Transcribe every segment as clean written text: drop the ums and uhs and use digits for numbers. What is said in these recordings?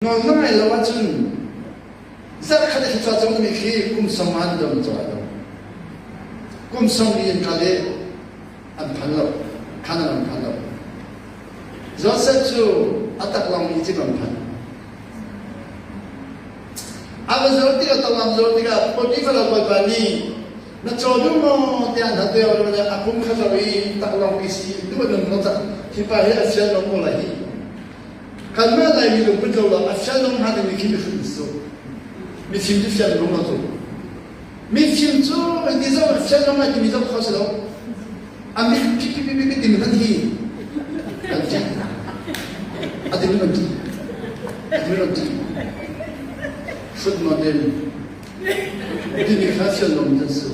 Nawl na ngaih lo ahcun zarhkhat i thluachuah cang mi khi kum sawm an dom caw lo. Kum sawm li an kal i an phan lo. Khan an phan lo. Joseph cu a taklawng Egypt an phan. A va zor tikah tawlam zor tikah Potiphar bawipa nih na caw duh maw tiah an hal te a kum khat lo i taklawng isi duh a nun lo cak hi pa hi a fial lo maw lai hi Kanmah Laimi lungput lo lo a fial lo hnga dingmi khi mihrut an si. Mifim cu fial lung lo cu. Mifim cu ti zong fial lo ngai timi zong kho si lo. A mit pi pi pi pi timi hmanh hi kan ti. A timi kan ti. A timi kan ti. Hrut nawn in timi kha fial nom an si.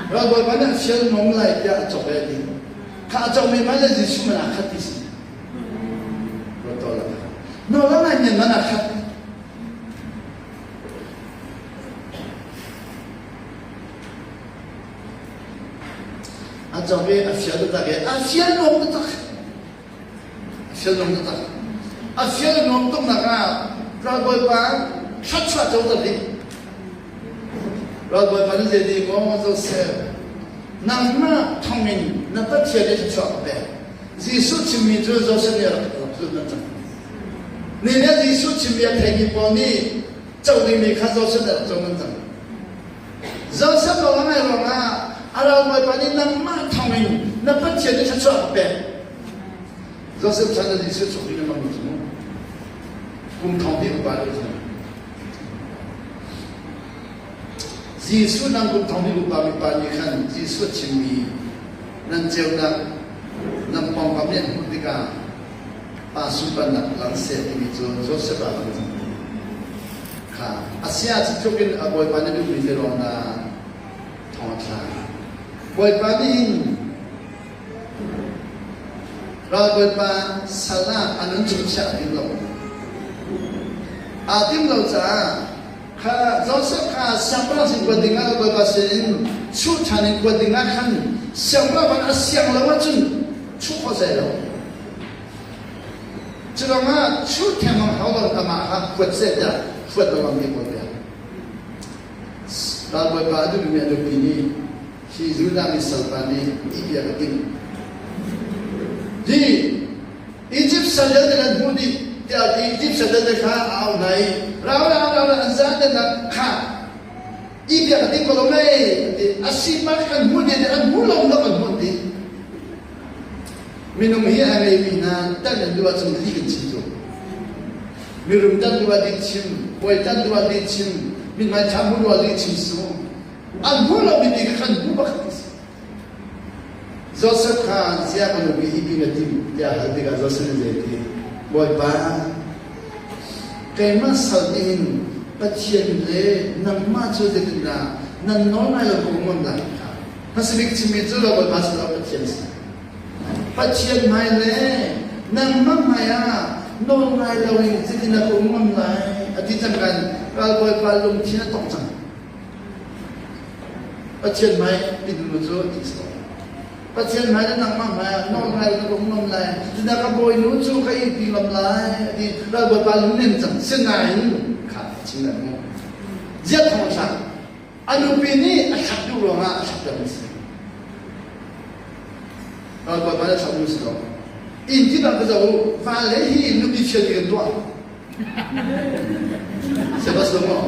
Ralbawipa nih a fial nom lai tiah a cawk e ti. Kha a cawkmi man le Jesuh man aa khat ti si. A cawk i a fial taktak i a fial nuam taktak. A fial nuam taktak. A fial nuam tuknak ah ralbawipa thluachuah co ter ding. Ralbawipa nih zei ti maw Joseph nangmah thawngin na Pathian nih thluachuah ka pek. Jesuh chimmi cu Joseph nih a rak rak zulh cang. Ni nih Jesuh chimmi a theimi pawl nih co dingmi kha Joseph nih a rak co cang. Joseph nawl a ngaih ruangah a ralbawipa nih nangmah thawngin na Pathian nih thluachuah ka pek. Joseph chan ah Jesuh chuak ding a mang cu kum thong hnih upa deuh cang. Jesuh nang kum thong hnih upa mipa nih khan Jesuh chimmi nan ceunak nan pawngkam nih an hmuh tikah pa sunparnak lang seh timi cu Joseph ah kan cang. Kha a sia cu tluk in a bawipa nih duhmi te ruang dah thong a thla. Bawipa nih hin ralbawipa sal ah a nun chung chiah a tim lo. Aa tim lo caah Kha Joseph kha siangpahrang sin kuat dingah Bawipa sinin chuh ṭhan in kuat dingah khan siangpahrang a siang lo ahcun chuh khawh sai lo. Cu ruangah chuh thengmang hau lo amah kha kuat seh tiah huat lo mi pawl bia. Ralbawipa a duhmi a nupi nih hi Judah mi salpa nih i bia ka timh. Hi Egypt sal vialte nan hmuh dih tiah ti Egypt sal vialte kha a auh hna i rau rau rau an zaten kha i bia ka ting ko lo mei an ti a si ma kan hmuh dih an hmu lo lo kan hmuh dih minung hi a ngeimi hna tan an duh ahcun li kan chim tu mirum tan duh ah lih chim bawi tan duh ah lih chim mithmai ṭha hmuh duh ah lih chim su an hmu lo mi bik kan hmu bakhat si Joseph kha ziah ka nupi hi pi na timh tiah a hal tikah Joseph nih zei ti? Bawipa, keimah sal nih hin Pathian le nangmah cu zeitindah nan nawl ngai lo ka um ngam lai kha. Hmasabik chimmi cu lo Bawipa si lo Pathian si. Pathian hmai le nangmah hmai ah nawl ngai lo in zeitindah ka um ngam lai a ti cang kan ralbawipa lungthin a tong cang. Pathian hmai minung cu an si lo. Pathian hmai le nangmah hmai ah nawl ngai na um ngam lai. Cudah ka bawinu cu ka ihpi ngam lai a ti. Ralbawipa lungnem cang. Sinain kha a chim lai mu. Ziah thawng a thlak. A nupi nih a thlak duh ruangah a thlak deuh a si. Ralbawipa nih a thlak duh si lo. Inn kip ah ka zoh u. Vale hi nupi fial mi kan tuah. Sebas lo maw?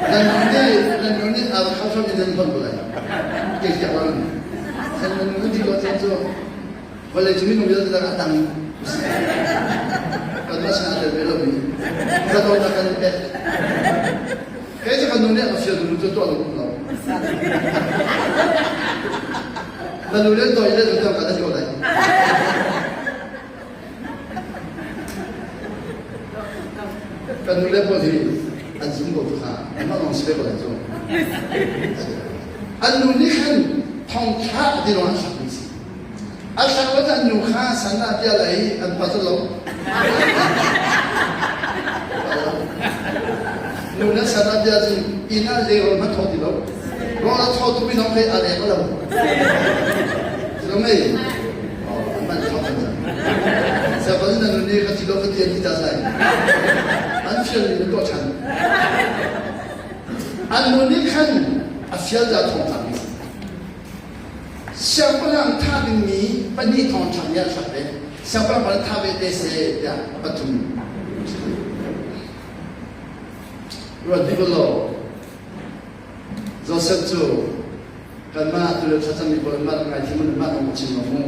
Nan nu nih nan nu nih ar kha hram in nan hon lai. Ke kiak lang. Nan nu nih lo chan cu vawlei cu minung vialte dang a tang. Kan mah sin a tel ve lo mi. Ka dawtnak kan in pek. Kei cu kan nu nih a fial nu cu tuah lo lo. Na nu le doi le tu kan ko lai. Kan nu le pawl hi an zum ko tu kha anmah lawng si ve ko lai cu. An nu nih khan thongthla ti lawng an sak mi si. An sak lo an nu kha san ah tiah lai an pa cu lo. Nu na san ah tiah cun inn ah leirawl hmanh thaw ti lo. Rawl a thaw tu minung khi a leng lo. Cu mei? Oh, an man thaw kan cang. Siapa na nu nih? nih ka thi lo ka ti an ti ta sai. An fial mi na tuah ṭhan. An nu nih khan a fial dah thawng tlak mi. Siangpahrang thah dingmi pahnih thawngṭha nih a thlak ve. Siangpahrang pa thah ve te seh tiah pathum. Ruat bik law Joseph cu kanmah tulio thlacammi pawl mah ngai thiam in mah nong chim lo mu.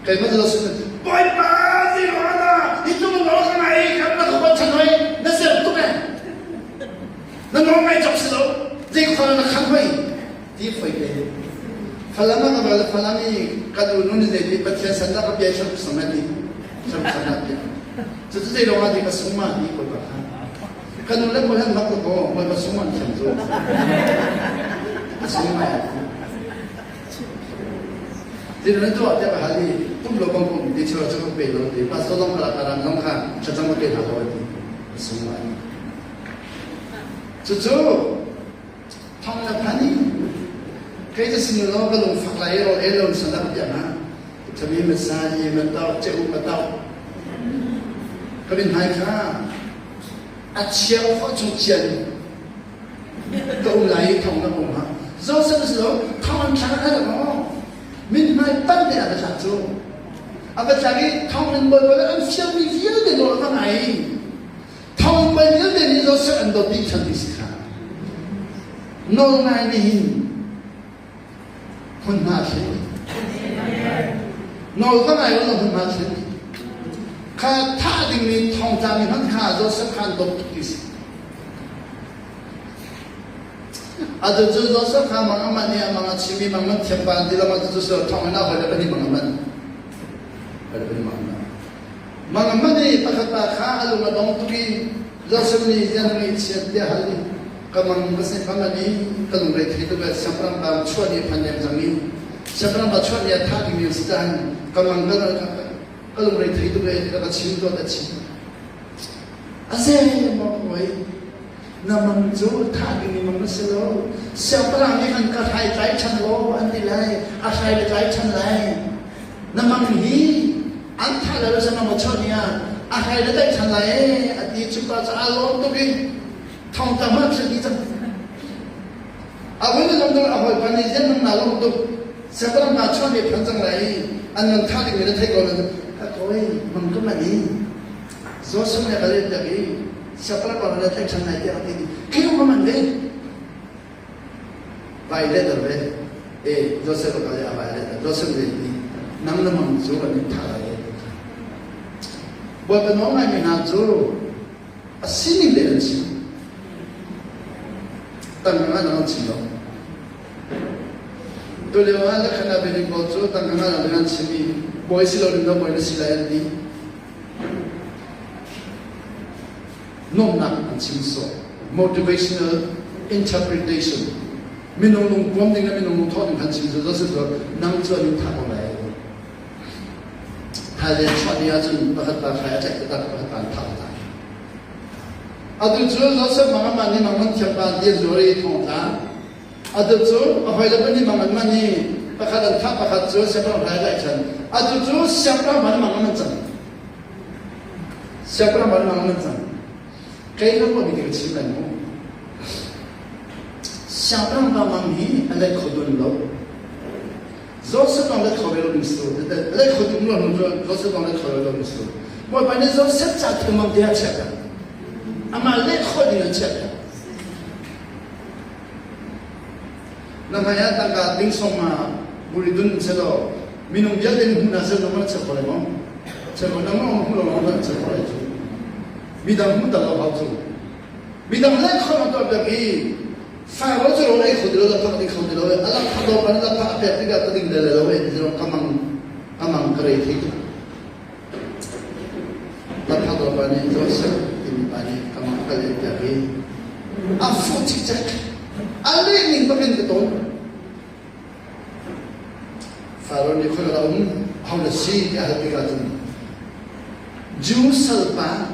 Keimah Joseph cu Bawipa zeiruangah hi tluk nawl ka ngai kan na ka chan hoi na ser tuk eh. Na nawl ngai cawk si lo zei khua na khan hoi ti foi te. Falam ah ka val Falam i kan unu ni zei ti Pathian san dah ka bia thlam sang ti thlam sang dah bia. Cucu zei lawng ah ti ka sung ma ti Bawipa kha. Ka nu le pawl han mak ko Bawipa sung man thiam cu. A sung mai. Tin na tuah tiah ka hal i tum lo bang kum ti chura chu ka pe lo ti pastor long kala karan long kha thlacam ka pe hna lo ti a sung mai. Cucu thong na phan i kei cu sin lo ka lung fak lai ro el lo san dak tiang ha thami ma sa yi ma tau che u ma tau ka bin hai kha a chia khawh chung chian ka um lai i thong na um ha Joseph si lo thong an thlak kha maw min hmai pan te a va thlak cu a va thlak i thong in bawi bawi an fialmi vialte nawl a va ngai thong bawi vialte nih Joseph an dawt dih than ti si kha nawl ngai nih hin hmunhma a thlen nawl va ngai lo hmunhma a thlen kha thah dingmi thongtla mi hmanh kha Joseph kha an dawt tuk ti si atu cu Joseph kha mang a man i a mang a chim i mang man thiam pa an ti lo atu cu thong in a hoi le pahnih mang a man hoi le pahnih mang a man mang a man i pakhat pa kha a lung a dong tuk i Joseph nih ziang ngaihchiat tiah hal i ka mang ka sin bang ani ka lungre thei tuk e siangpahrang pa chuah ni phan leng cang i siangpahrang pa chuah ni a tha ding mi si cang ka mang ka ka lungre thei tuk e ka ka chim tuah ka chim a ze maw oi na mang cu tha ding mi mang na si lo siangpahrang nih khan ka hrai tlai than law an ti lai a hrai le tlai than lai na mang hi an thah le lo siangpahrang chuah ni ah a hrai le tlai than lai e a ti cu pa cu a lawm tuk i thong tam ah thil ti cang a vun in lam a hawipa nih zian nang na lawm tuk siangpahrang pa chuan nih phan cang lai i an ngan tha ding mi na thei ko na ka kawi mang ka man i Joseph ne ka let tak i siangpahrang pa na thei than lai tiah a ti khi ka man ve vai le dar ve e Joseph ka le a vai le Joseph le ni nang na mang cu an in tha lai Bawipa nawl ngai mi hna cu A sining le an chim. Tangka ngan an chim lo. Tulio ah Lekhana building pawl cu tangka ngan an chim i bawi si lo ding bawi na si lai an ti. Nuamhnak an chim sawh. Motivational interpretation. Minung lung puam ding le minung lung thawh ding khan chim cu Joseph cu nang cu an in thah ko lai. Thailand chuah ni ahcun pakhat pa hrai a tlaih taktak pakhat pa an thah hna. Atu cu Joseph mang man nih mang man thiam pa dir zuar i thong tla. Atu cu a hoi le pahnih mang an man i pakhat an thah pakhat cu siangpahrang hrai tlaih chan. Atu cu siangpahrang man mang an cang. Siangpahrang man mang an cang. Kei na ruahmi ka chim lai mu. Siangpahrang pa mang hi a let kho dun lo. Joseph lawng let kho ve lo ding si let kho tum lo hnu cu Joseph lawng let kho ve lo ding si Bawipa nih Joseph ca thumam te a chiah piak. Amah let khawh ding a chiah piak. Na hmai ah tangka ding song ma buri dun selaw minung vialte nih hmuh na sel na chiah kho lai maw? Chiah kho nang hmuh lo lawng na chiah kho lai cu. Midang hmuh tak lo hau cu. Midang let kho na tuah piak i Faro cu rawl ei kho ti lo, lakphak ding kho ti lo, a lakphak dawp an lakphak a pek tikah ka ding le lo e ti ka mang ka mang ka rei thei tuk. Lakphak dawp nih Joseph timi pa nih ka mang ka leh piak i a fuh cikcek. A leh ning bak in ka tawn. Faro nih khoi ka um ho na si tiah hal tikah cun Jew salpa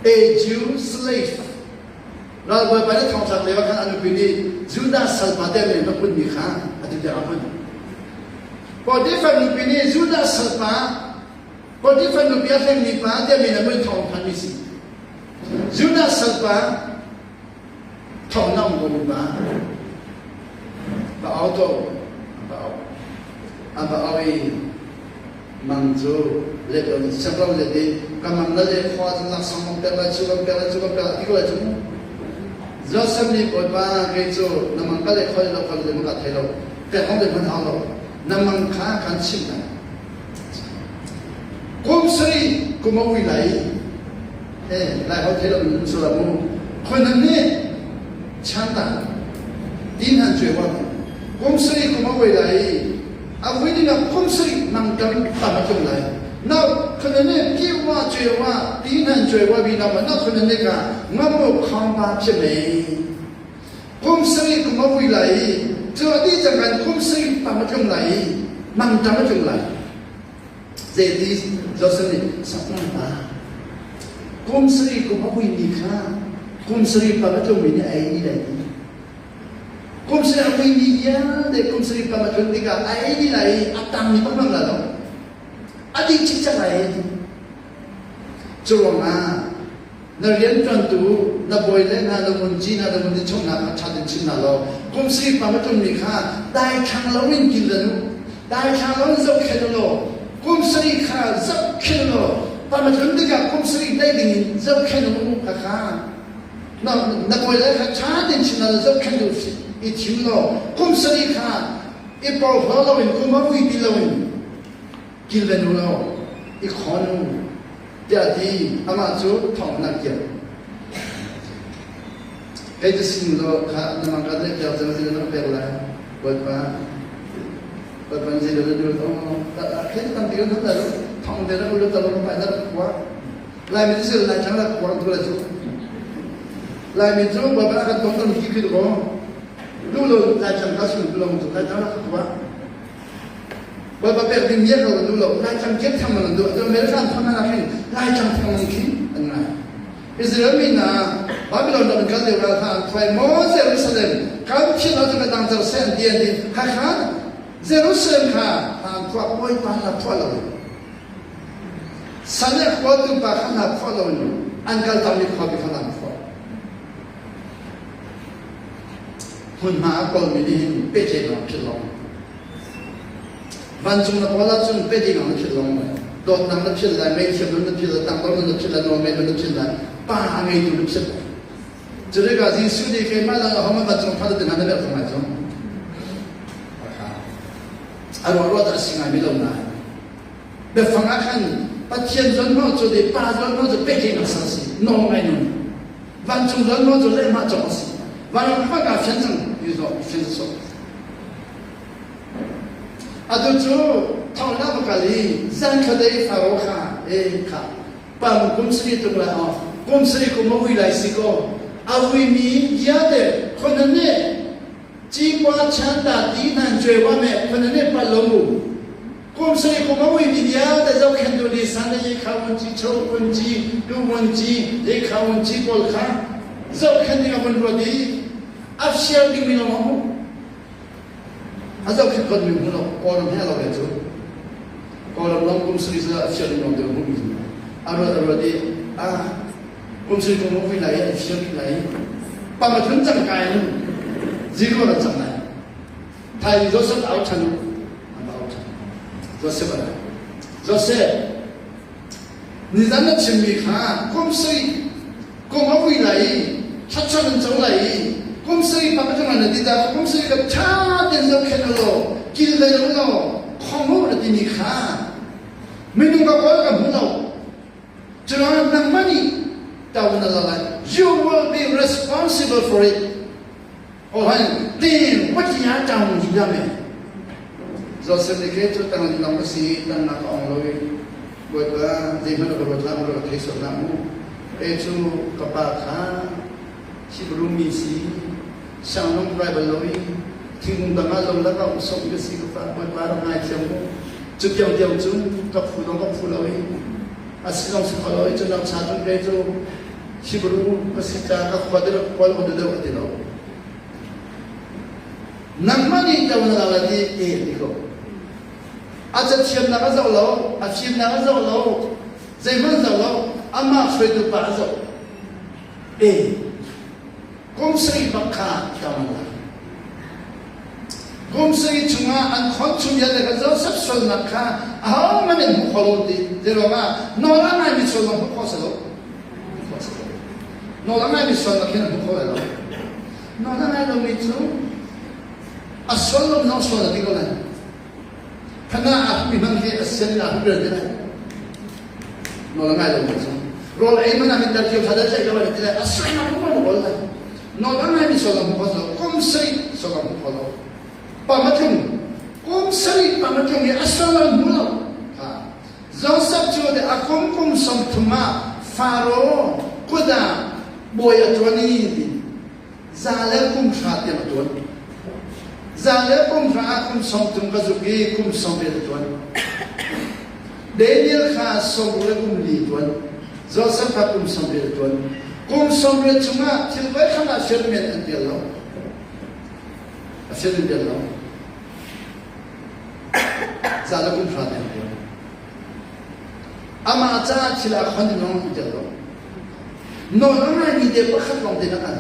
a Jew slave Ralbawipa nih thongthlak lio ah khan a nupi nih Judah salpa te men a putmi kha a ti tiang a hman. Potifar nupi nih Judah salpa Potifar nupi a hlengmi pa tiah min a mui thawng phanmi si. Judah salpa thawng na um ko mi pa. Va au to, va au. A va au i mang cu let lo in siang lo let i ka mang na le khua cu laksawng kan pek lai cu kan pek lai cu kan pek lai ti ko lai cu mu. Joseph nih Bawipa kei cu na mang ka le khua lo khua le ka thei lo pek hong le hman hau lo na mang kha kan chimh lai. Kum sarih kum a ui lai i lai ho thei lo in sula mu khon nih chanta tin han cue wa kum sarih kum a ui lai i a vui ding ah kum sarih nang tam tam a tlung lai now khon nih ki wa cue wa tin han cue wa bi na ma na khon nih ka ngam mo khang pa phe mei Kum sarih kum a vui lai i cu a dih cang kan kum sarih tam a tlung lai i mangṭam a tlung lai. Zeiti Joseph nih saknang pa kum sarih kum a vuimi kha kum sarih pam a tlungmi nih a ei dih lai ti. Kum sarih a vuimi vialte kum sarih pam a tlun tikah a ei dih lai i a tangmi bak bang lai lo. A dih cikcek lai ti. Cu ruangah Na rianṭuantu na bawile hna na vunci hna na vunci chung hna kha ṭha tein chim hna law kum sarih pam a tlungmi kha daithlang loin kilven u. Daithlang loin zohkhenh u law kum sarih kha zohkhenh u law pam a tlun tikah kum sarih daih dingin zohkhenh u kha kha na, na bawile kha ṭha tein chim hna law zohkhenh u i thim law kum sarih kha i porhlaw loin kum a vui ti loin kilven u law i khawn u tiah a ti. Amah cu thawng an kiak. Kei cu sin law kha na mang ka zeih piak cang zei na pek lai. Bawipa Bawipa zei na dul oh khen tam ti kan lai thong te na ulu ta lo pa na khua lai mi sil lai chang la khua tu la chu lai mi chu Bawipa kan tong kan ki khi ko lu lo lai chang ka sun lo chu lai chang la khua Bawipa pek ding miak lo an duh lo. Laitlang kian tham an duh. Cun American tham an khin Laitlang tham an khin an ngai. Israel mi hna Babylon ram in kal lio ral kha an thuai maw Jerusalem kan thin ah cun kan dangter seh an ti an ti. Kha kha Jerusalem kha an phuah Bawipa hna phuah lo in san le khuatu pa kha hna phuah lo in an kal tangmi khuapi kha an phuah. Hmunhma a kawlmi nih hin pehtlaihnak philh lo. Vancung na kawl ahcun pehtlaihnak na philh lo. Dawtnak na philh lai, meithiam na philh lai, tangdor na philh lai, nawlngeih na philh lai, pa a ngeitu na philh lai. Cu tikah Jesuh nih keimah lang ahohmanh vancung phan ti hna na merh ngai cu. A ruah ruah dah a si ngai mi lo nain. Biafang ah khan Pathian zawn cu le pa zawn cu pehtlaihnak ser a si, nawl ngai nun. Vancung zawn cu lehmah cawk a si. Vanram hmanh ah fian cang ti zawh fian sawh. Atu cu thong na va kal i zan khuadei Faro kha e kha pam kum sarih tlung lai aw kum sarih kum a ui lai si kaw a uimi vialte khon nih Cikua chan ta ti nan cuai wa me khon nih pal lo mu Kum sarih kum a uimi vialte zohkhenhtu nih san le yekha vunci, cho vunci, tu vunci, yekha vunci pawl kha zohkhenh ding a vun ruat i a fial dingmi lawng a hmuh. A zohkhenh khawhmi hmu lo, Kawlram he a lo ve cu. Kawlram lawng kum sarih cu a fial ding lawng te a hmuhmi cu. A ruat a ruat i ah kum sarih kum a ui lai i an fial rih lai i pam a tlun cang ka in zero an cang lai. Thai Joseph au ṭhan an va au ṭhan. Joseph a ra. Joseph, nizan na chimmi kha kum sarih kum a vui lai i thluachuah nan co lai i kum sarih pa ka na ti ta kum sarih ka ṭha tein zohkhenh u law kilven u law khong u na timi kha minung ka kawl ka hmu lo. Curuangah nangmah nih to na la lai. You will be responsible for it. Ohan tin pathian ṭang judah me Joseph nih khe cu tang lam a si tang nak a ong lo i Bawipa zeihmanh a ka ruat hlah mu ka thei sual hlah mu e cu ka pa kha Hebrew mi si sianglung kai bal lo i thingkung tang ah lo la ka um som ka si ka fa Bawipa rak ngai thiam mu cu tiang tiang cun ka phu dong ka phu lo i a si zong si kho lo i cu nak cha cun kei cu Hebrew ka si ca ka khua deuh khua lo deuh a ti lo. Nangmah nih to na la ti e ti ko. A cathiamnak a zoh lo. a fimnak a zoh lo, zeihmanh zoh lo, amah hruaitu pa a zoh. E, kum sarih bak kha tam an la. Kum sarih chungah an khon chung vialte kha Joseph sualnak kha ahohmanh in hmu kho lo ti. Zeiruangah nawl a ngaimi sual zong hmuh khawh si lo. Hmuh khawh si lo. Nawl a ngaimi sualnak hin hmuh kho lai lo. Nawl a ngai lomi cu a sual lo zong sual a ti ko lai. Phana aa hmuhmi hmang hi a sian in aa hmuh ti lai. Nawl a ngai lomi cu rawl ei hmanh ah hin tar thil tha tlaih lo ti lai. A sualnak hmuh kho lo lai. Nawl a ngaimi sual hmuh kho lo. Kum sarih sual hmuh kho lo. Pam a tlung. Kum sarih pam a tlung i a sual an hmu lo. Joseph cu a kum kum 30 ah Faro kut ah bawi a ṭuan i za le kum hra tiang a ṭuan. Za le kum hra ah kum 30 ka zuk i kum 80 a ṭuan. Daniel kha 60 le kum li a ṭuan. Joseph kha kum 80 a ṭuan. Kum 80 chungah thil voikhat ah fianmen an tel lo. A fian an tel lo. Za le kum hra tiang a ṭuan. Amah caah thil a khon in an tel lo. Nawl a ngaimi te pakhat lawng te na al.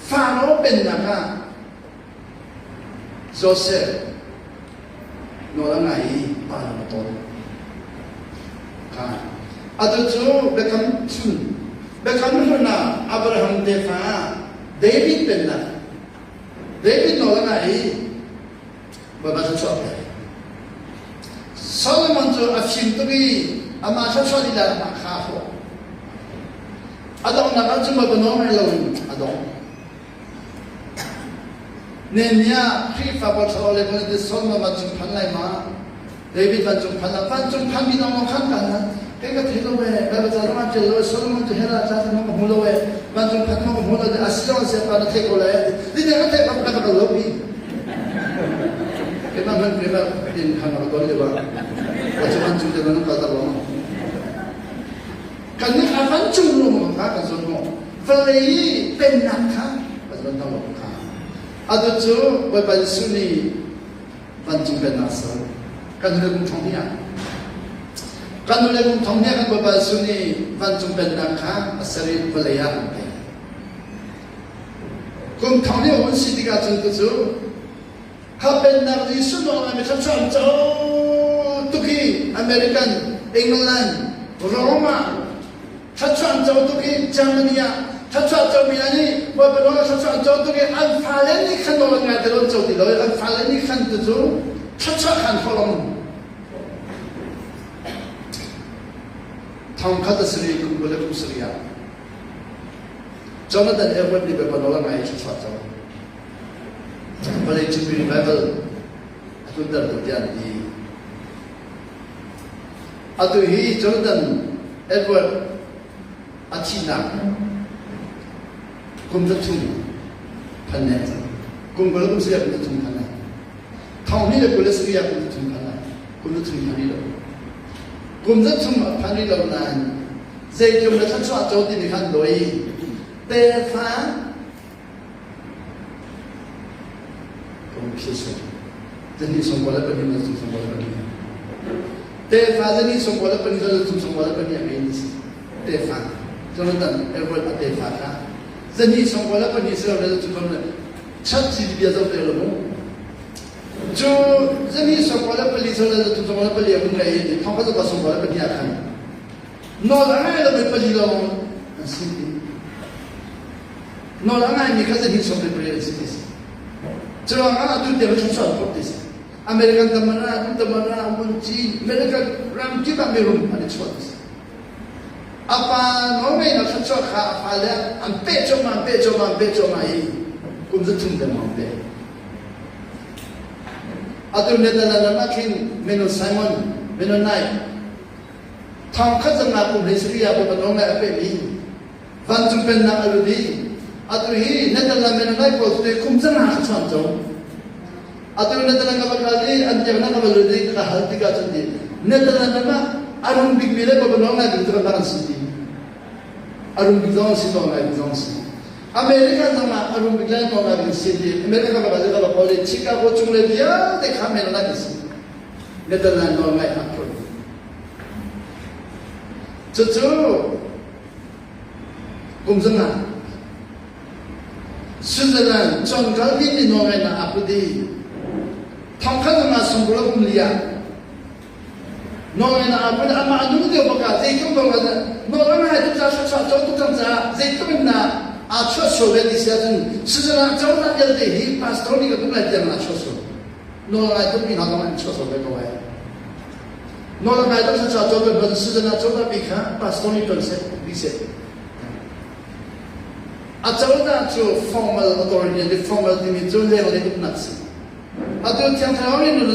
Faro pennak ah Joseph nawl a ngai i pa lam a tawl. Kha. Atu cu biakam chun biakam hlun ah Abraham tefa David pennak David nawl a ngai i Bawipa thluachuah pek. Solomon cu a fim tuk i amah thluachuah lila amah kha a hrawh. A donghnak ah cun Bawipa nawl ngaih loin a dong. Nehemiah Khrihfa pawl thlarau lei pawl nih Solomon vancung phan lai ma? David vancung phan la vancung phan mi lawng khan kan na kei ka thei lo e Baibal ca zong an ṭial lo e Solomon cu hell ah tla ti ka hmu lo e vancung phan ka hmu lo a si lo a si pa na thei ko lai ti ne ka thei ka ka kal lo pi keimah hman keimah tin khan ka ton lio ah ka cu vancung te nan kal ta lo kan nih kha vancung rum kha kan zon mo vawlei pennak kha kan zon ta lo kha atu cu Bawipa Jesuh nih vancung pennak ser kan nule kum thong hnih ah kan nule kum thong hnih ah kan Bawipa Jesuh nih vancung pennak kha a ser i vawlei ah an pek kum thong hnih a hun si tikah cun cu kha pennak Jesuh nawl mi thluachuah an co tuk i American England Rome ah Thluachuah an co tuk i Germany ah thluachuah comi hna nih Bawipa nawl ah thluachuah an co tuk i an fale nih khan nawl an ngai ti lo an co ti lo i an fale nih khan tu cu thluachuah khan holom thong khat a siri kum 20 le kum sarih ah Jonathan Edward nih Bawipa nawl a ngai i thluachuah co vawlei cungpi Bible a tlunter tu tiah an ti Atu hi Jonathan Edward a thihnak kum zathum phan ne cang. Kum 20 kum sarih kum zathum phan lai. Thong hnih le 20 le sarih ah kum zathum phan lai. Kum zathum phan rih lo. Kum zathum a phan rih lo nain zeitlum le thluachuah co timi khan doi tefa Tefa zani sawmkua le pahnih zani thum sawmkua le pahnih a ngei mi si. Tefa Jonathan Edward a tefa kha zani sawmkua le pahnih si lo le cu kam le chat si bia zoh te lo mu. Cu zani sawmkua le pali so le thum sawmkua le pali a hun ngei i thong kha zakua sawmkua le pahnih ah khan nawl a ngai lo mi pali lawng an si. Nawl a ngaimi kha zeitin sawm le pariat an si ti si. Curuangah atu tiang thluachuah an phorh ti si. American tamana, tu tamana, munci, American ram kip ah mirum an i chuah ti si. A pa nawlngeihnak thluachuah kha a fale an peh cuahmah, an peh cuahmah, an peh cuahmah i kum 300 dengmang an peh. Atu Netherlands ram ah khin Menno Simon, Mennonite, thong khat zangah kum hlei sarih ah Bawipa nawlngaih a pehmi Vancung pennak a lut i atu hi Netherlands Mennonite pawl cu kum zanga a chuan cang. Atu Netherlands ka va kal i an biaknak ka va lut i ka hal tikah cun ti Netherlands ram ah a rum bikmi le Bawipa ngai bik cu kan an si ti. A rum bik zong si nawl ngai bik zong si. America zong ah a rum bik le nawl ngai bik si ti. America ka va kal i ka va kawl i Chicago chung le vialte kha Mennonite an si. Netherlands nawlngaih a phun. Cucu kum zanga Switzerland John Calvin nih nawlngaihnak aa put i thongkhat zanga sawmruk le kum li ah nawlngaihnak aa put amah a nung lio bak ah zeitluk nawl nawl a ngai tuk caah thluachuah co tuk cang caah zeitluk in dah aa chuah sual ve ti si ahcun Switzerland cozah vialte hi pastor nih ka tum lai tiang aa chuah sual. Nawl a ngai tukmi hna zong an chuah sual ve ko lai. Nawl a ngai tuk thluachuah co kan Switzerland ah cozah bik kha pastor nih ṭuan seh, bi seh. A cozah cu formal authority an ti. Formal timi cu lenglei uknak a si. Atu Thiang Thlarau nih nun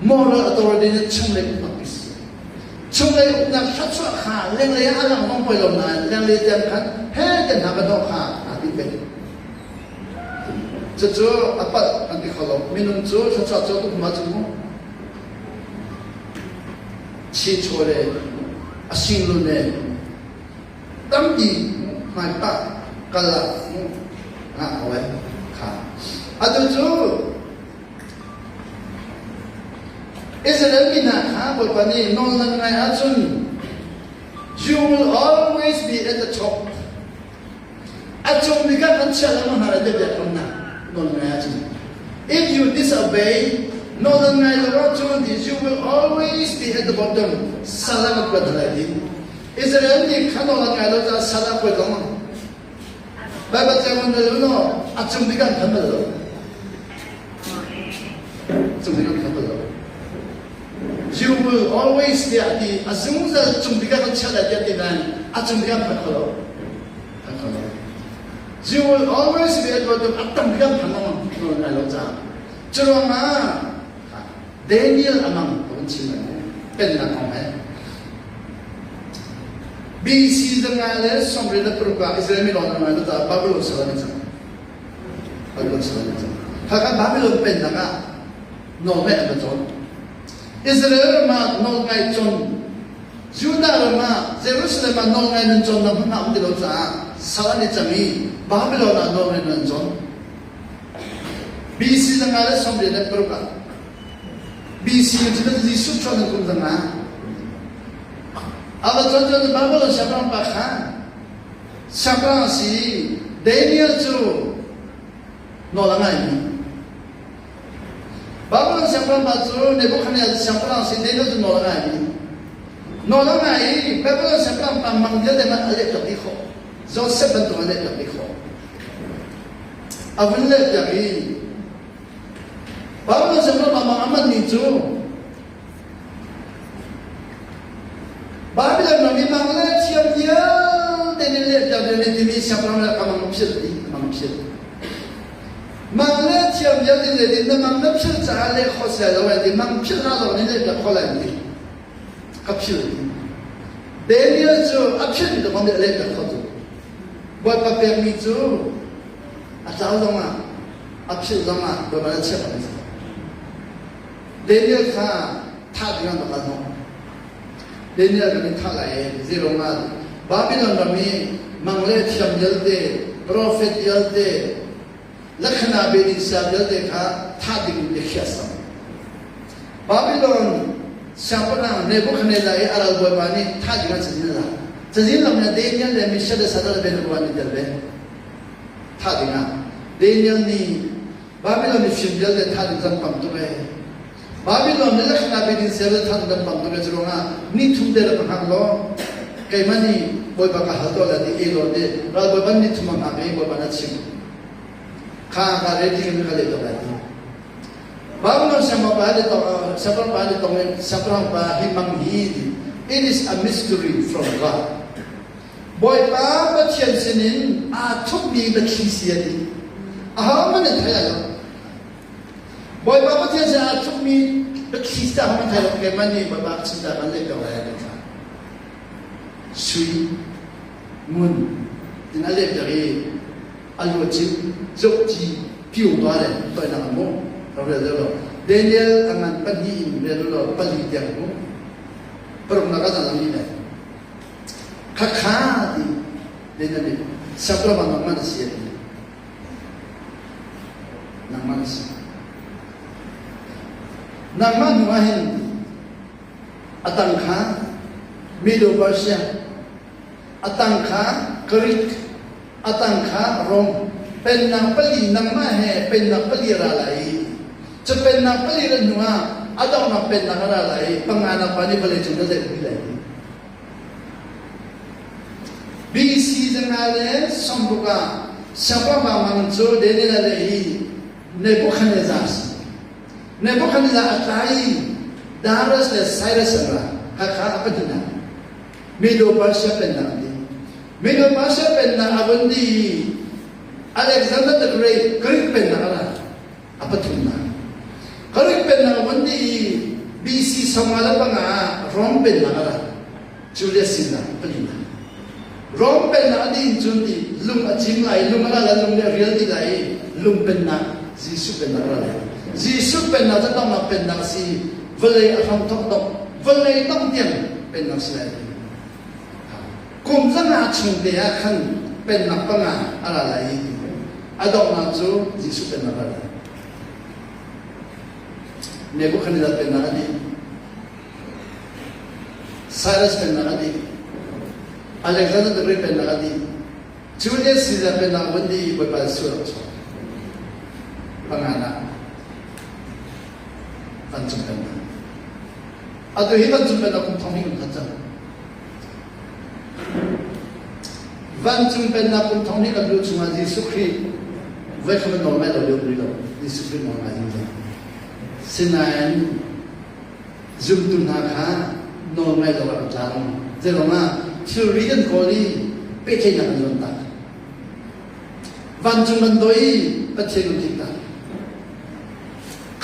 moral authority nih chunglei uknak a si. Chunglei uknak thluachuah kha lenglei ah a lang zong poi lo nain lenglei tiang khan he kan hna kan hnawh kha aa tinh ve. Cucu a palh an ti kho lo. Minung cu thluachuah cu tuk ma cu mu. Chichaw le a singlun le tampi hmaipah kal ah ngah ko ai kha atu cu Israel mi hna kha Bawipa nih nawl nan ngai ahcun you will always be at the top a cung bik ah kan chiah lengmang hna lai tiah biakamnak nawl ngai ahcun if you disobey nawl nan ngai lo ahcun you will always be at the bottom sal ah kan kuat hna lai ti Israel nih kha nawl an ngai lo caah sal ah kuat lengmang. Baibal cang an rel lo a cung bik an phan bal lo. Cung bik an phan bal lo. You will always tiah ti a zungzal cung bik ah kan chiah lai tiah ti nain a cung bik an phan kho lo. Phan kho lo. You will always be at bottom a tam bik an phan lengmang nawl ngai lo caah. Curuangah Daniel a mang ka vun chim lai mu pennak kong he BC zanga le sawmriat le paruk ah Israel mi lawng an ngai caah Babylon sal an i cang Babylon sal an i cang khakha Babylon pennak ah nawlngaih an va cawn Israel ram ah nawlngaih cawn Judah ram ah Jerusalem ah nawlngaih nun cawnnak hmun a um ti lo caah sal an i cang i Babylon ah nawlngaih nun an cawn BC zanga le 96 ah BC cu Jesuh ṭuan in kum zanga a va cawn cun Babylon siangpahrang pa kha siangpahrang a si Daniel cu nawl a ngaimi Babylon siangpahrang pa cu Nebuchadnezzar siangpahrang a si Daniel cu nawl a ngaimi nawl a ngai i Babylon siangpahrang pa mang vialte hmanh a leh piak dih khawh Joseph bantuk a leh piak dih khawh A vun lehpiak i Babylon siangpahrang mang a manmi cu Babylon ram i mang le thiam vialte nih lehpiak ding an timi siangpahrang le ka mang philh dih mang philh. Mang le thiam vialte le din na mang na philh caah leh kho sia lo ai ti mang philh hna zong nih lehpiak kho lai ti ka philh dih. Daniel cu a philh mi zong nih a lehpiak kho tu. Bawipa pekmi cu a tlau zongah a philh zongah Bawipa nih a chiah bak a si. Daniel kha thah ding an rak al hnawh. Daniel kan in thah lai i zeiruangah Babylon ram i mang le thiam vialte, profet vialte, Lakhana bedin sia vialte kha thah ding in biakhiah sang. Babylon siangpahrang Nebuchadnezzar i a ral bawipa nih thah ding ah cazin a lak. Cazin lam in Daniel le Meshach le Shadrach le Abednego an i tel ve. Thah ding ah Daniel nih Babylon mifim vialte thah ding zan pam tuk ee. Babylon nih lakhana bedin sia le thah ding zan pam tuk ee cu ruangah ni thum te rak ka hngak law keimah nih Bawipa ka hal tuah lai ti Elon nih ral bawipa ni thum a hngak i Bawipa na chim. Kha ka ready kan ka leh tuk lai ti. Babylon siangpahrang le siangpahrang pa le tong siangpahrang pa hi mang hi ti. It is a mystery from God. Bawipa Pathian sinin aa thupmi biathli si a ti. Ahohmanh nih thei lo. Bawipa Pathian sin aa thupmi biathli si ahohmanh thei lo. Keimah nih Bawipa ka chim ta kan leh ko lai a ti. Sui, ngun in a leh piak i a lu a cin zohci pio pa le toinak a hmuh rak rel deuh lo Daniel a ngan pahnih in rel law pali tiang hmuh paruknak ah zan li le khakha ti Daniel nih siangpahrang nangmah na si a ti nangmah na si. Nangmah hnu ah hin a tang kha Medo Persia, a tang kha Greek, a tang kha Rom pennak pali nangmah he pennak pali a ra lai i cu pennak pali rat hnu ah a donghnak pennak a ra lai i panganak pa nih vawlei cung na zeih dih lai ti. BC zanga le sawmruk ah siangpahrang mang cu Daniel le hi Nebuchadnezzar si. Nebuchadnezzar a tla i Darius le Cyrus an ra. Hakha a pahnihnak. Medo Persia pennak an ti. Medo Persia pennak a vun di i Alexander the Great Greek pennak a ra. A pathumnak. Greek pennak a vun di i BC 55 ah Rome pennak a ra. Julius Caesar palinak. Rome pennak a dih in cun ti lung a cim lai, lung a la lai, lung nih a rial ti lai i lung pennak Jesuh pennak a ra lai. Jesuh pennak cu donghnak pennak a si. Vawlei a hram thawk dong, vawlei dongh tiang pennak si lai. Kum zanga chung te ah khan pennak panga a ra lai i a donghnak cu Jesuh pennak a ra lai. Nebuchadnezzar pennak a dih. Cyrus pennak a dih. Alexander the Great pennak a dih. Julius Caesar pennak vun dih i Bawipa Jesuh rak chuak. Panganak vancung pennak. Atu hi vancung pennak kum thong hnih kan khat cang. Vancung pennak kum thong hnih kan luh chungah Jesuh Khrih voi khat nawl ngai lo lio rih lo. Jesuh Khrih nawl ngai zungzal. Sinain Zumtu hna kha nawlngaih lo ah an tla. Zeiruangah thilri an kawl i pehtlaihnak an zuantak. Vancung kan dawi i Pathian kan tliktak.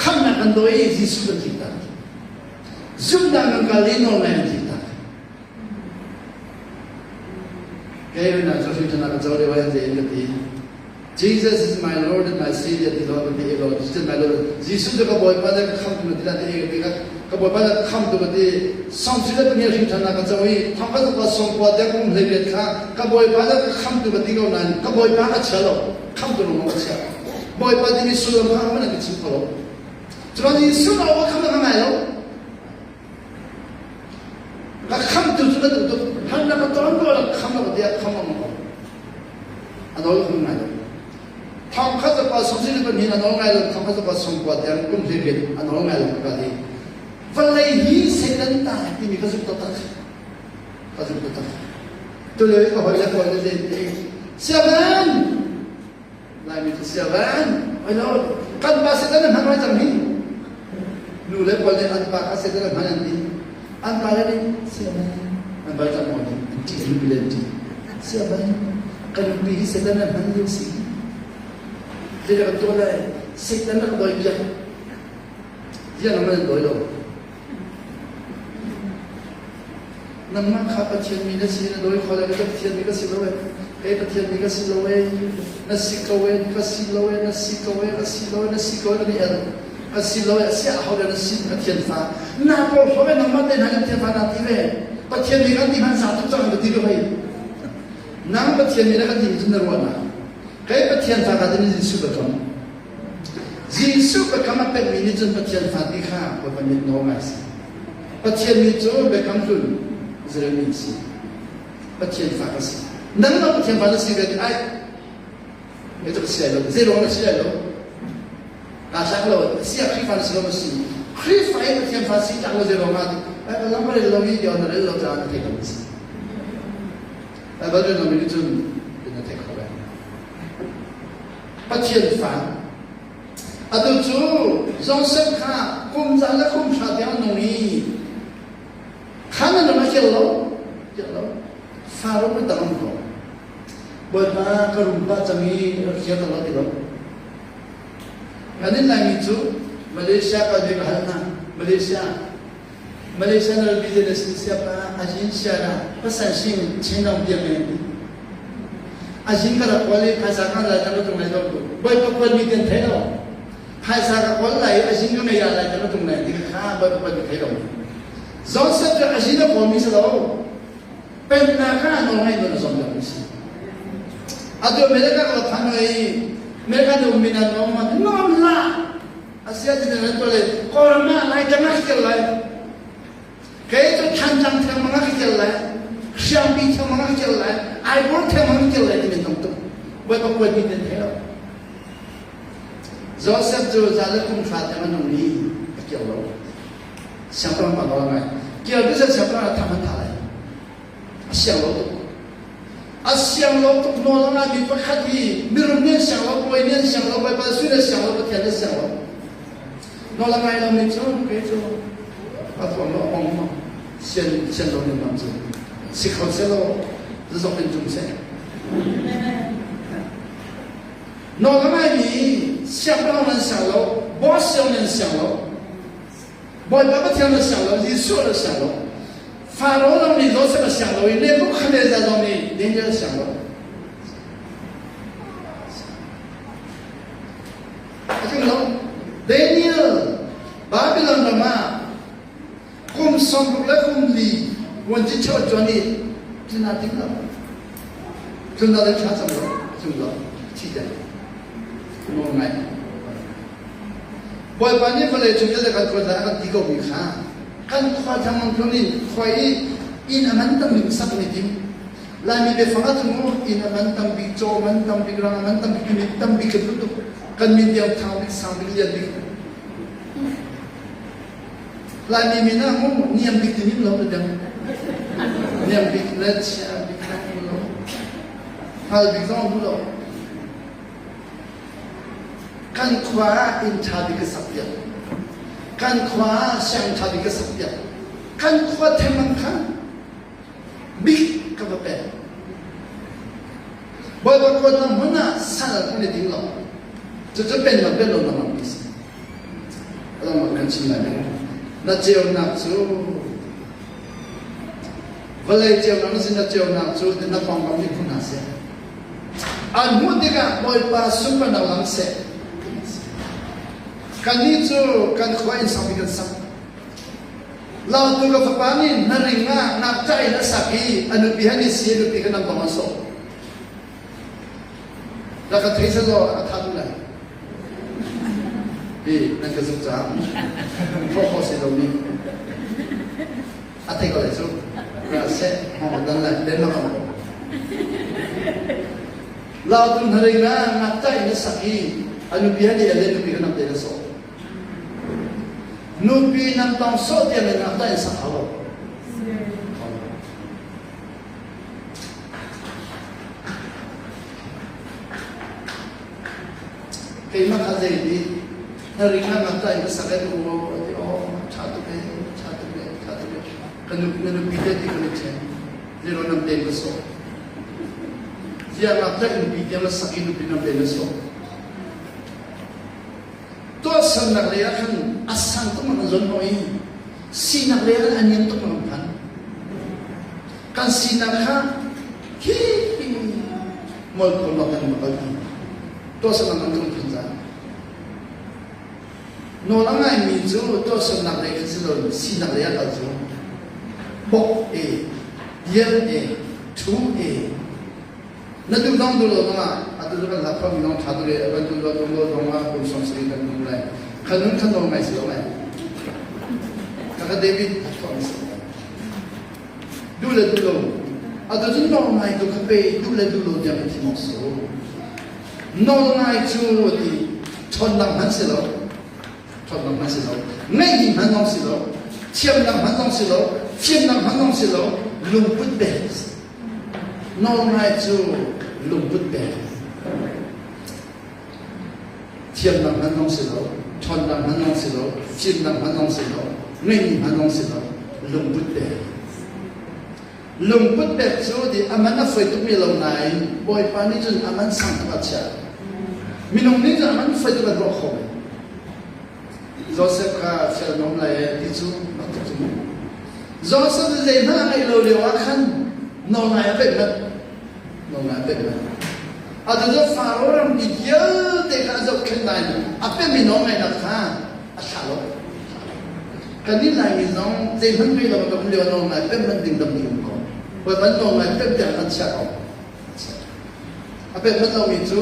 Khamhnak kan dawi i Jesuh kan tliktak. Zumhnak kan kal i nawlngaih kan tliktak. Kei na cu hrin ka co lio ah in ka ti. Jesus is my Lord and my Savior ti lo ka ti lo Jesus is my Lord. Jesuh cu ka Bawipa le ka khamtu ti la ti ka ti ka Bawipa le ka khamtu ka ti. Song si le pahnih hrin ṭhan ka co i thong ka pa song kua tiang kum hlei riat kha ka Bawipa le ka khamtu ka ti ko nain ka Bawipa ka chia lo khamtu lawng ka chia. Bawipa timi sullam kha mana ka chim kho lo. Cun Jesuh na ka kham ka ngai lo. Ka khamtu cu ka duh tuk. Han na ka ton ko la kham lo tiah kham ang ko. A nawl kham ngai lo. Thong khat pa song sin pa min a nawl ngai lo thong khat pa song kwa tiang kum hlei riat a nawl ngai lo ka ti. Vawlei hi Satan ta timi ka zumh taktak. Ka zumh taktak. Tule ka hoi le kawi le len ti. Siavan! Laimi cu siavan oi lo kan pa Satan a hman oi cang hi nu le pawl nih an pa kha Satan a hman an ti an pa le nih siavan an bai cang maw an ṭih nupi le an ṭih siavan kan nupi hi Satan a hman lio si zeidah kan tuah lai Satan a ka dawi piak ziang man an dawi lo Nangmah kha Pathian mi na si na dawi kho lai ka Pathian mi ka si lo e kei Pathian mi ka si lo e na si ko e ka si lo e na si ko e ka si lo e na si ko e ka ni el ka si lo e siah ho na si Pathian fa na pawl hlo e nangmah te hna Pathian fa na ti ve Pathian mi kan ti hman sa tuk cang ka ti ko hei nang Pathian mi na kan ti cun na ruah na kei Pathian fa ka ti ni Jesuh biakam Jesuh biakam a pekmi nih cun Pathian fa ti kha Bawipa nih nawl ngai si. Pathian mi cu biakam hlun Israel mi si. Pathian fa ka si. Nangmah Pathian fa na si ve ti ai. Me cu ka si lai lo. Zei ruang na si lai lo? Kaa tlak lo. Sia Khrihfa na si lo ma si. Khrihfa i Pathian fa si tlak lo zei ruang ah ti. Baibal lam ka rel lo i bia na rel lo caah na theih lo si. Baibal rel lo mi nih cun na theih kho lai. Pathian fa. Atu cu Joseph kha kum za le kum hra tiang a nung i khan a nung a kir lo, kir lo. Faro a dang ko. Bawipa ka rum pah cang i rak kir lo ti lo. Kan in Laimi cu Malaysia kal ve ka hal hna. Malaysia Malaysia na business ni siapa ajin siara pasal sing chinong biang en ti. Ajin ka rak kawl i phaisa ka lai tang tung lai lo ku. Boi pa kwan mi ten thei lo. Phaisa ka kawl lai ajin ka mei lai tang tung lai ti kha boi pa kwan mi thei lo. Joseph cu ajin a kawl mi si lo. Penna kha nawl ngai nawn zong lo si. Atu America ka phan oi America nu min an nom nom la. Asia ti nan tuah le Kawlram ah Laitlang ah ka kal lai. Kei cu Thantlang thengmang ah ka kal lai. Hriangpi thengmang ah ka kal lai. Aibur thengmang ah ka kal lai ti nan tam tuk. Bawipa kuatmi nan thei lo. Joseph cu za le kum hra tiang a nung i a kio lo. Siangpahrang pa nawl ngai. Kio tu siangpahrang ah tham an tha lai. A siang lo tuk. A siang lo tuk nawl a ngaimi pakhat hi mirum nih an siang lo, bawi nih an siang lo, Bawipa sui nih a siang lo, Pathian nih a siang lo. Nawl a ngai lomi cu kei cu a thuam lo a bong ma sian sian lo ning lam cu si kho selaw zazok in cum seh. Nawl a ngaimi siangpahrang nan siang lo, boss siang nan siang lo, Bawipa Pathian na siang lo, Jesuh na siang lo. Faro zong nih Joseph a siang lo i Nebuchadnezzar zong nih Daniel a siang lo. A tling lo. Daniel Babylon ram ah kum 60 le kum li vuanci cheu a ṭuan i tlun aa tim lo. Tlun dah le ṭha cang lo, tlung lo, thi deng. Nawl ngai. Bawipa nih vawlei cung vialte kan kuat lai a kan ti komi kha kan khua thangmang tlun in khua i inn a man tam bik sak an i tim. Laimi biafang ahcun mu inn a man tam bik, caw a man tam bik, rang a man tam bik, timi tam bik kan tuk. Kan min tiang thang bik, sang bik, lian bik. Laimi min ah mu niam bik timi lo na dang. Niam bik le chia bik lo. Hngal bik zong lo. Kan khua ah inn ṭha bik ka sakpiak. Kan khua ah sianginn ṭha bik ka sakpiak. Kan khua thengmang kha bik ka va pek. Bawipa kuatnak hmun ah sal kan i ding lo. Cucu pen lo pen lo na lampi si. Along kan chim lai mu. Na ceunak cu vawlei ceunak na sin na ceunak cu na pawngkam nih hmu hna seh. An hmuh tikah Bawipa sunparnak lang seh. Kannih cu kan khua inn sangpi kan sak. Lautu ka fapa nih hnaring ah ngakṭah in a sak i a nupi han i si a nupi kha nam bang a sawh. Rak ka thei selaw a ka thah duh lai. Hi nan ka zuk caah thawh khawh si lomi A thei ko lai cu. Ra seh, hong dan lai, den lang am. Lautu hnaring na ngakṭah in a sak i a nupi han i a le nupi kha namte na sawh. Nupi nam tong sawh tiang in ngakṭah in sak hau lo. Keimah kha zei ti hnaring ah ngakṭah in ka sak ai u a ti aw ṭha tuk e ṭha tuk e ṭha tuk e ka nu na nupi te ti kan i ṭhen zero nam te ka sawh ziah ngakṭah in nupi tiang na sak i nupi nam te na sawh tuahsernak lei ah khan a sang tuk man zon hnawh i sinak lei ah khan a niam tuk man phan kan sinak kha hi molkho lawng kan kal ti tuahsernak man kan phan cang nawl a ngaimi cu tuahsernak lei kha si lo sinak lei ah kal cu bok e dial e thu e Na duh zong duh lo zongah atu cu kan hlak mi zong ṭha tuk i kan duh lo duh lo zongah kum sawm sarih kan um lai. Kha nun kha nawl ngai si lo mai. Kaka David a chuah mi si. Duh le duh lo. Atu cu nawl ngai tu kha pe duh le duh lo tiang in thim awk si lo. Nawl ngai cu ti ṭhawnnak hmanh si lo. Ṭhawnnak hmanh si lo. Ngeihmi hmanh zong si lo. Thiamnak hmanh zong si lo. Fimnak hmanh zong si lo. Lungput pek si. Nawlngai cu lungput pek. Thiamnak hmanh zong si lo, ṭhawnnak hmanh zong si lo, fimnak hmanh zong si lo, ngeihmi hmanh zong si lo, lungput pek. Lungput pek cu di a man a foi tukmi lo nain Bawipa nih cun a man sang tuk a chiah. Minung nih cun a man foi tuk an ruah kho men. Joseph kha fial nom lai e ti cu rak tuk cu mu. Joseph cu zeihmanh a ngeih lo lio ah khan nawl ngai a pek manh. Nawl ngai a pek manh. Atu cu Faro rampi vialte kha a zohkhenh nain a pemi nawl ngaihnak kha a thlah lo. Kannih Laimi zong zeihmanh ngei lo kan um lio nawl ngai pem manh ding tampi um ko. Bawipa nawl ngai pem tiang kan chiah ko. A pek manh lomi cu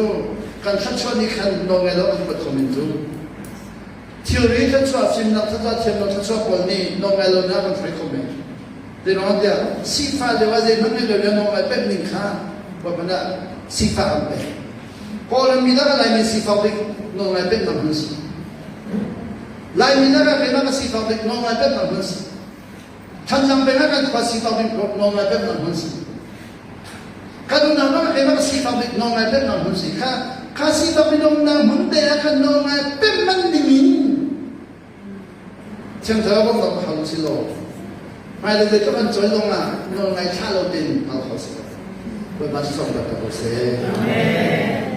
kan thluachuah nih khan nawl ngai lo an kuat kho men cu. Thilri thluachuah, fimnak thluachuah, thiamnak thluachuah pawl nih nawlngai lonak kan hruai kho men. Zeiruang tiah sifah lio ah zeihmanh ngei lo le nawlngai pek ning kha Bawipa ah sifah an pek. Kawlram mi lakah Laimi sifak bik nawlngai peknak hmun si. Laimi lakah keimah ka sifak bik nawlngai peknak hmun si. Thantlang peng ah kan khua sifak bik nawlngai peknak hmun si. Kan unau hna keimah ka sifak bik nawlngai peknak hmun si. Kha kha sifak minung hmun te ah khan nawlngai pek man ding in Thiang Thlarau bawmhnak ka hal usih law hmailei zeitluk an cawi zong ah nawlngai thlah lo tein hal kho si. Bawipa cu sawm ko seh. Amen.